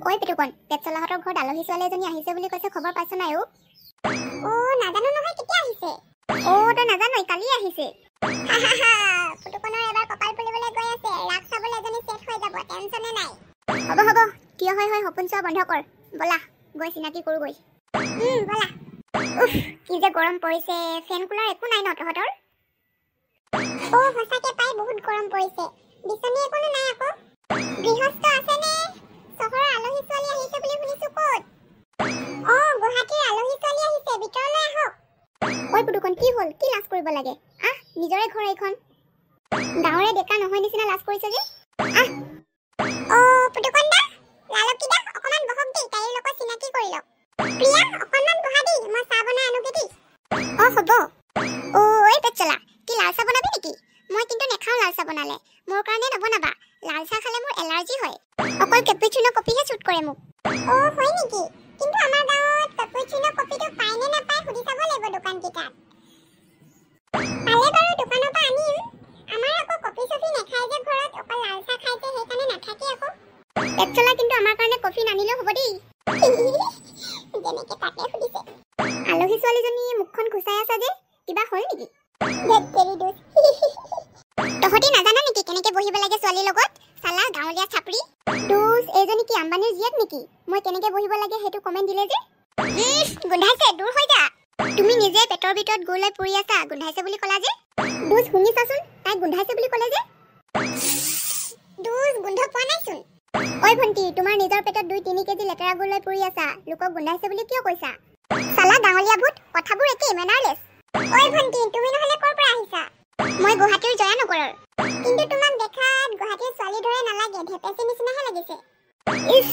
ঐ পেটুকণ, পেটচলাহঁতৰ ঘৰত আলহী ছোৱালী এজনী আহিছে বুলি কৈছে, খবৰ পাইছ নাই? অ অ, নাজানো নহয়, কেতিয়া আহিছে? অ, তই নাজানই? কালি আহিছে। পুতুকনৰ এবাৰ কপাল ফুলিবলৈ গৈ আছে, ৰাস চাবলৈ এজনী চেট হৈ যাব, টেনচনে নাই। হ'ব হ'ব, থিয় হৈ হৈ সপোন চোৱা বন্ধ কৰ, ব'লা গৈ চিনাকি কৰোগৈ। ব'লা। উফ, কি যে গৰম পৰিছে, ফেন কুলাৰ একো নাই ন তহঁতৰ? অ সঁচাকে পাই, বহুত গৰম পৰিছে, বিচনী এখনো নাই আকৌ। গৃহস্থ আছেনে? চহৰৰ আলহী ছোৱালী আহিছে বুলি শুনিছো, ক'ত? অ, গুৱাহাটীৰ আলহী ছোৱালী আহিছে, ভিতৰলৈ আহক। ঐ পুতুকণ, কি হ'ল? কি লাজ কৰিব লাগে? আহ, নিজৰে ঘৰ এইখন, গাঁৱৰে ডেকা নহয় নিচিনা লাজ কৰিছে যে। আহ। অ পুতুকণ দা, লালকি দা, অকণমান বহক দেই, তাইৰ লগত চিনাকি কৰি লওক। প্ৰিয়া, অকণমান বহা দেই, মই চাহ বনাই আনোগে দেই। অ হ'ব। অ ঐ পেটচলা, কি লাল চাহ বনাবি নেকি? মই কিন্তু নেখাওঁ লাল চাহ বনালে, মোৰ কাৰণে নবনাবা, লাল চাহ খালে মোৰ এলাৰ্জি হয়, অকল কেপুচিনো কফিহে ছুট কৰে মোক। অ হয় নেকি? কিন্তু আমাৰ গাঁৱত কেপুচিনো কফিটো পায় নে নাপায় সুধি চাব লাগিব দোকানকেইটাত। পালে বাৰু দোকানৰ পৰা আনিম। আমাৰ আকৌ কফি চফি নাখায় যে ঘৰত, অকল লাল চাহ খাই যে, সেইকাৰণে নাথাকে আকৌ। পেটচলা, কিন্তু আমাৰ কাৰণে কফি নানিলেও হ'ব দেই। যেনেকে তাকে সুধিছে। আলহী ছোৱালীজনী মুখখন খুচাই আছা যে, কিবা হ'ল নেকি? তহঁতি নাজানা নেকি কেনেকে বহিব লাগে ছোৱালীৰ লগত? চালা গাঁৱলীয়া চাপৰি। দুচ, এইজনী কি আম্বানীৰ জীয়েক নেকি? মই কেনেকে বহিব লাগে সেইটো কমেণ্ট দিলে যে। গোন্ধাইছে, দূৰ হৈ যা। তুমি নিজে পেটৰ ভিতৰত গৈ লৈ পৰি আছা, গোন্ধাইছে বুলি ক'লা যে। দুচ, শুনি চাচোন, তাই গোন্ধাইছে বুলি ক'লে যে। দুচ, গোন্ধ পোৱা নাইচোন। ঐ ভণ্টি, তোমাৰ নিজৰ পেটত 2-3 কেজি লেতেৰা গু লৈ পৰি আছা, লোকক গোন্ধাইছে বুলি কিয় কৈছা? চালা গাঁৱলীয়া ভূত, কথাবোৰ একেই মেনাৰলেছ। ঐ ভণ্টি, তুমি নহ'লে ক'ৰ পৰা আহিছা? মই গুৱাহাটীৰ জয়ানগৰৰ। কিন্তু তোমাক দেখাত গুৱাহাটীৰ ছোৱালীৰ দৰে নালাগে, ঢেপেচি নিচিনাহে লাগিছে। ইছ,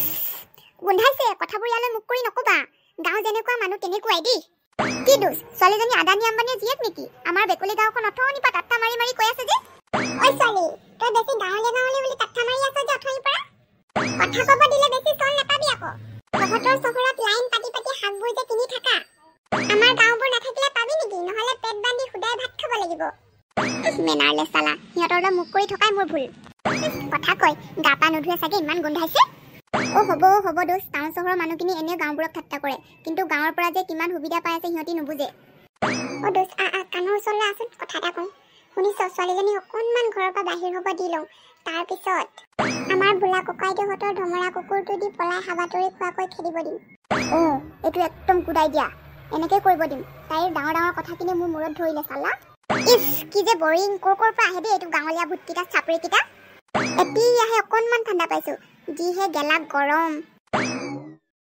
গোন্ধাইছে, কথাবোৰ ইয়ালৈ মুখ কৰি নকবা, গাঁও যেনেকুৱা মানুহ তেনেকুৱাই দেই। কি দোষ, ছোৱালীজনী আদানী আম্বানীৰ জীয়েক নেকি? আমাৰ বেকলি গাঁওখন অথনিৰ পৰা তাত্তা মাৰি মাৰি কৈ আছে যে। ঐ ছোৱালী, তই বেছি গাঁৱলীয়া গাঁৱলীয়া বুলি তাত্তা মাৰি আছ যে অথনিৰ পৰা? কথা ক'ব দিলে বেছি চল নাপাবি আকৌ। তহঁতৰ চহৰত লাইন পাতি পাতি শাকবোৰ যে কিনি থাকা, আমাৰ গাঁওবোৰ নাথাকিলে পাবি নেকি? নহ'লে পেট বান্ধি সুদাই ভাত খাব লাগিব। মেনাৰলেছ চালা, সিহঁতৰ মুখ কৰি থকাই মোৰ ভুল। কথা কয়, গা পা নুধুৱে চাগে, ইমান গোন্ধাইছে। অ হ'ব হ'ব দোষ, টাউন চহৰৰ মানুহখিনি এনেও গাঁওবোৰক ঠাট্টা কৰে, কিন্তু গাঁৱৰ পৰা যে কিমান সুবিধা পাই আছে সিহঁতি নুবুজে। অ দোষ, আ আ কাণৰ ওচৰলৈ আছোন, কথা এটা কওঁ। শুনিছ, ছোৱালীজনী অকণমান ঘৰৰ পৰা বাহিৰ হ'ব দি লওঁ, তাৰপিছত আমাৰ বোলা ককাইদেউহঁতৰ ধমৰা কুকুৰটো দি পলাই হাবাতৰি খোৱাকৈ খেদিব দিম। অ এইটো একদম গুড আইডিয়া, এনেকে কৰিব দিম। তাইৰ ডাঙৰ ডাঙৰ কথাখিনি মোৰ মূৰত ধৰিলে চালা। ইছ, কি যে বৰিং, ক'ৰ ক'ৰ পৰা আহে দেই এইটো গাঁৱলীয়া ভূতকেইটা, চাপৰিকেইটা। এতিয়াহে অকণমান ঠাণ্ডা পাইছো, যিহে গেলা গৰম।